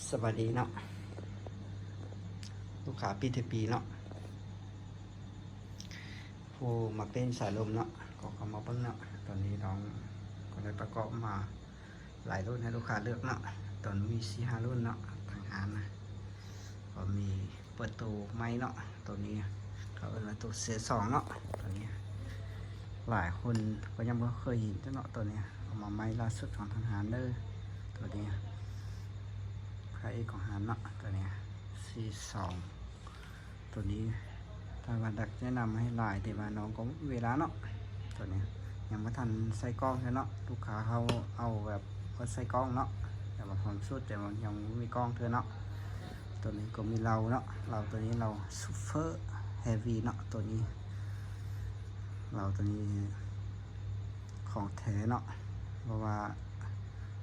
ສະບາຍດີເນາະ ລູກຄ້າ PTP ເນາະ ຜູ້ມັກຫຼິ້ນສາຍລົມເນາະ ກໍເຂົ້າມາເບິ່ງເນາະ. ຕອນນີ້ນ້ອງກໍໄດ້ປະກອບມາຫຼາຍລຸ້ນໃຫ້ລູກຄ້າເລືອກເນາະ. ຕອນນີ້ມີສີ່ຫ້າລຸ້ນເນາະ ທາງຮ້ານນະ ກໍມີ ເປີດໂຕໃໝ່ເນາະ. ໂຕນີ້ເຂົາເອີ້ນວ່າໂຕ C ສອງເນາະ. ໂຕນີ້ຫຼາຍຄົນກໍຍັງບໍ່ເຄີຍເຫັນເນາະ. ໂຕນີ້ເອົາມາໃໝ່ລ່າສຸດຂອງທາງຮ້ານເດີ. ໂຕນີ້ພະເອກຂອງຮ້ານເນາະ. ໂຕນີ້ C ສອງ ໂຕນີ້ ຖ້າວ່າຢາກແນະນຳໃຫ້ຫຼາຍ ແຕ່ວ່ານ້ອງກໍເວລາເນາະ. ໂຕນີ້ຍັງບໍ່ທັນໃສ່ກ້ອງເທື່ອເນາະ. ລູກຄ້າເຮົາເອົາແບບບໍ່ໃສ່ກ້ອງເນາະ ແຕ່ວ່າພ້ອມສຸດ ແຕ່ວ່າຍັງບໍ່ມີກ້ອງເທື່ອເນາະ. ໂຕນີ້ກໍມີເລົາເນາະ ເລົາໂຕນີ້ເລົາ Super Heavy ເນາະ. ໂຕນີ້ເລົາໂຕນີ້ຂອງແທ້ເນາະ ເພາະວ່າ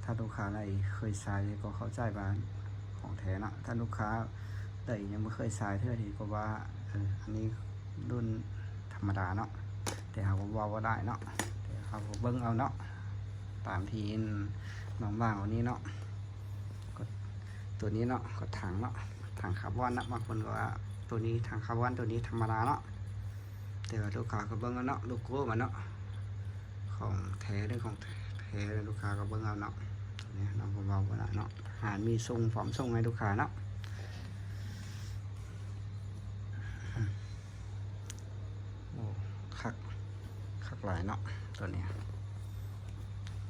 ຖ້າລູກຄ້າໃດເຄີຍໃຊ້ກໍເຂົ້າໃຈວ່າຂອງແທ້ເນາະ. ຖ້າລູກຄ້າໃດຍັງບໍ່ເຄີຍໃຊ້ເທື່ອນີ້ກໍວ່າ ເອີ ອັນນີ້ລຸ້ນທຳມະດາເນາະ ແຕ່ເຮົາກໍເວົ້າບໍ່ໄດ້ເນາະ ແຕ່ເຮົາກໍເບິ່ງເອົາເນາະ ຕາມທີ່ນ້ອງວ່າງເອົານີ້ເນາະ. ກໍໂຕນີ້ເນາະ ກໍຖັງເນາະ ຖັງຄາບອນເນາະ. ບາງຄົນກໍວ່າໂຕນີ້ຖັງຄາບອນ ໂຕນີ້ທຳມະດາເນາະ. ແຕ່ວ່າລູກຄ້າກໍເບິ່ງເອົາເນາະ ໂລໂກ້ມັນເນາະ ຂອງແທ້ເດີ ຂອງແທ້ເດີ ລູກຄ້າກໍເບິ່ງເອົາເນາະ. ນີ້ນ້ອງກໍເວົ້າບໍ່ໄດ້ເນາະ ຮ້ານມີສົ່ງ ພ້ອມສົ່ງໃຫ້ລູກຄ້າເນາະ. ໂອ້ ຄັກ ຄັກຫຼາຍເນາະ ໂຕນີ້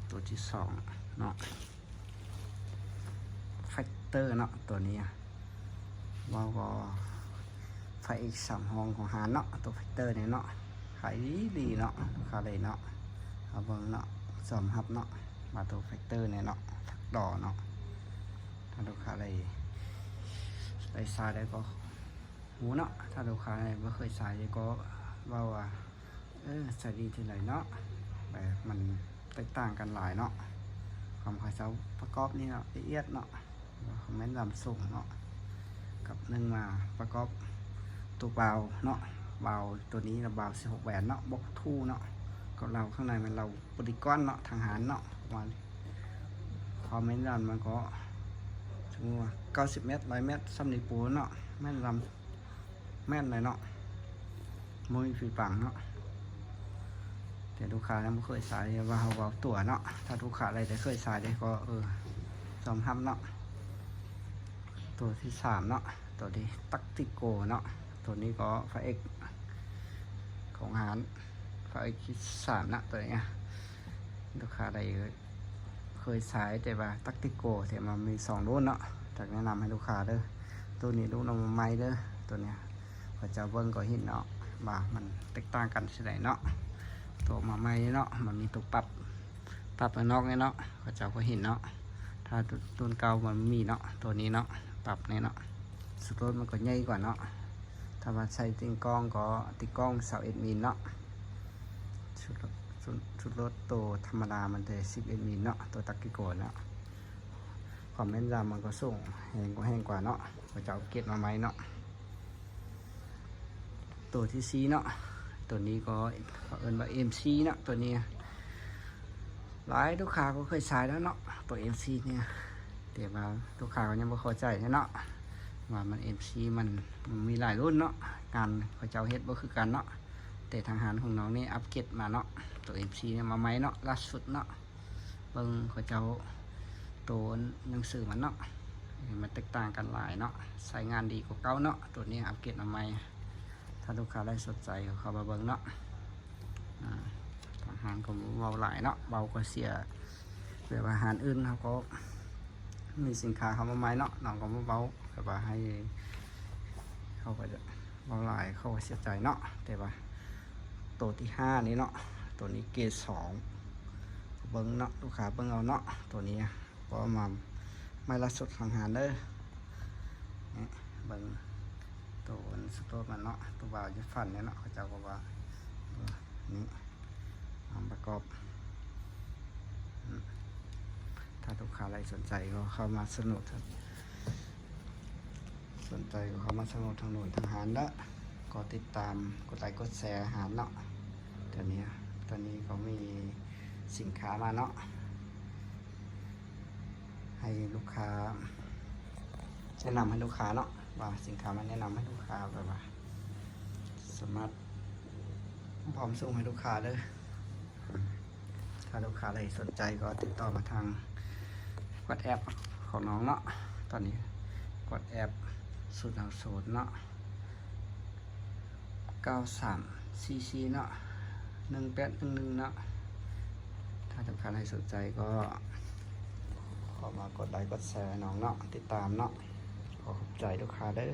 ໂຕທີສອງເນາະ. Factor ເນາະ ໂຕນີ້ ເວົ້າກໍພະເອກສຳຮອງຂອງຮ້ານເນາະ ໂຕ Factor ນີ້ເນາະ. ຂາຍດີໆເນາະ ລູກຄ້າເລີຍເນາະ. ເຮົາເບິ່ງເນາະ ຍອມຮັບເນາະ ວ່າໂຕ Factor ນີ້ເນາະ ທັກຕໍ່ເນາະ. ຖ້າລູກຄ້າໄດ້ ໄດ້ໃຊ້ແລ້ວກໍຮູ້ເນາະ ຖ້າລູກຄ້າໃດບໍ່ເຄີຍໃຊ້ກໍເວົ້າວ່າ ເອີ ໃຊ້ດີເທົ່າໃດເນາະ ແບບມັນແຕກຕ່າງກັນຫຼາຍເນາະ. ຄວາມເຂົາເຈົ້າປະກອບນີ້ເນາະ ລະອຽດເນາະ ຄວາມແມ່ນຍຳສູງເນາະ ກັບໜຶ່ງມາປະກອບໂຕວວາວເນາະ ວາວໂຕນີ້ລະ ວາວສິບຫົກແຫວນເນາະ ບອກບໍ່ຖືກເນາະ ກັບເລົາຂ້າງໃນແມ່ນເລົາໂປລີກອນເນາະ ທາງຮ້ານເນາະ. ປະມານຄວາມແມ່ນຍຳມັນກໍ ສົມມຸດວ່າເກົ້າສິບແມັດ ຮ້ອຍແມັດ ສ່ຳນີ້ປູເນາະ ແມ່ນຍຳ ແມ່ນເລີຍເນາະ ບໍ່ມີຜິດຫວັງເນາະ. ແຕ່ລູກຄ້າຍັງບໍ່ເຄີຍໃຊ້ ວ່າເຮົາເວົ້າຕົວເນາະ. ຖ້າລູກຄ້າໃດໄດ້ເຄີຍໃຊ້ເດ້ກໍ ເອີ ຍອມຮັບເນາະ. ໂຕທີສາມເນາະ ໂຕນີ້ Tactico ເນາະ. ໂຕນີ້ກໍພະເອກຂອງຮ້ານ ພະເອກທີສາມເນາະ ໂຕນີ້. ລູກຄ້າໃດ ເຄີຍໃຊ້ ແຕ່ວ່າ Tactico ແຕ່ວ່າມີສອງລຸ້ນເນາະ ຢາກແນະນຳໃຫ້ລູກຄ້າເດີ. ໂຕນີ້ລຸ້ນອອກມາໃໝ່ເດີ ໂຕນີ້ ເຂົາເຈົ້າເບິ່ງກໍເຫັນເນາະ ວ່າມັນແຕກຕ່າງກັນສ່ຳໃດເນາະ. ໂຕມາໃໝ່ເນາະ ມັນມີໂຕປັບ ປັບຂ້າງນອກນີ້ເນາະ ເຂົາເຈົ້າກໍເຫັນເນາະ. ຖ້າລຸ້ນເກົ່າມັນມີເນາະ ໂຕນີ້ເນາະ ປັບນີ້ເນາະ ສະໂຕຣກມັນກໍໃຫຍ່ກວ່າເນາະ. ຖ້າວ່າໃສ່ຕິ່ງກ້ອງກໍຕິ່ງກ້ອງຊາວເອັດມິນເນາະ ຊຸດ ຊຸດ ຊຸດລົດໂຕທຳມະດາມັນແຕ່ສິບເອັດມິນເນາະ ໂຕ Tactico ເນາະ. ຄວາມແມ່ນຍຳມັນກໍສູງ ແຮງກວ່າ ແຮງກວ່າເນາະ ເຂົາເຈົ້າອັບເກຣດມາໃໝ່ເນາະ. ໂຕທີສີ່ເນາະ ໂຕນີ້ກໍເຂົາເອີ້ນວ່າເອັມຊີເນາະ ໂຕນີ້ຫຼາຍລູກຄ້າກໍເຄີຍໃຊ້ແລ້ວເນາະ ໂຕເອັມຊີນີ້. ແຕ່ວ່າລູກຄ້າກໍຍັງບໍ່ເຂົ້າໃຈເນາະ ວ່າມັນເອັມຊີມັນ ມັນມີຫຼາຍລຸ້ນເນາະ ງານເຂົາເຈົ້າເຮັດບໍ່ຄືກັນເນາະ. ແຕ່ທາງຮ້ານຂອງນ້ອງນີ້ອັບເກຣດມາເນາະ ໂຕເອັມຊີນີ້ມາໃໝ່ເນາະ ລ່າສຸດເນາະ. ເບິ່ງເຂົາເຈົ້າໂຕໜັງສືມັນເນາະ ມັນແຕກຕ່າງກັນຫຼາຍເນາະ ໃຊ້ງານດີກວ່າເກົ່າເນາະ. ໂຕນີ້ອັບເກຣດມາໃໝ່ ຖ້າລູກຄ້າໃດສົນໃຈກໍເຂົ້າມາເບິ່ງເນາະ. ອາ ທາງຮ້ານກໍບໍ່ເວົ້າຫຼາຍເນາະ ເວົ້າກໍເສຍ ແບບວ່າຮ້ານອື່ນເຂົາກໍມີສິນຄ້າເຂົ້າມາໃໝ່ເນາະ ນ້ອງກໍບໍ່ເວົ້າ ແບບວ່າໃຫ້ເຂົາກໍຈະເວົ້າຫຼາຍ ເຂົາກໍເສຍໃຈເນາະ. ແຕ່ວ່າໂຕທີຫ້ານີ້ເນາະ ໂຕນີ້ເກຣດສອງ ເບິ່ງເນາະ ລູກຄ້າເບິ່ງເອົາເນາະ ໂຕນີ້ ເພາະວ່າມາໃໝ່ລ່າສຸດຂອງຮ້ານເດີ. ນີ້ເບິ່ງໂຕອັນສະໂຕຣກມັນເນາະ ໂຕວາວຢູ່ຝັ່ງນີ້ເນາະ ເຂົາເຈົ້າກໍວ່າ ເອີ ນີ້ ເອົາປະກອບ ອືມ ຖ້າລູກຄ້າໃດສົນໃຈກໍເຂົ້າມາສະໜູດ ສົນໃຈກໍເຂົ້າມາສະໜູດທາງໂນ້ນທາງຮ້ານເດີ ກໍຕິດຕາມ ກົດໄລກົດແຊຮ້ານເນາະ. ຕອນນີ້ ຕອນນີ້ກໍມີສິນຄ້າມາເນາະ ໃຫ້ລູກຄ້າ ແນະນຳໃຫ້ລູກຄ້າເນາະ ວ່າສິນຄ້າມາແນະນຳໃຫ້ລູກຄ້າ ແບບວ່າສາມາດພ້ອມສົ່ງໃຫ້ລູກຄ້າເດີ. ຖ້າລູກຄ້າໃດສົນໃຈກໍຕິດຕໍ່ມາທາງ WhatsApp ຂອງນ້ອງເນາະ. ຕອນນີ້ WhatsApp ສູນເກົ້າສູນເນາະ ເກົ້າສາມສີ່ສີ່ເນາະ ໜຶ່ງແປດໜຶ່ງໜຶ່ງເນາະ. ຖ້າລູກຄ້າໃດສົນໃຈກໍເຂົ້າມາກົດໄລກົດແຊໃຫ້ນ້ອງເນາະ ຕິດຕາມເນາະ. ຂໍຂອບໃຈລູກຄ້າເດີ.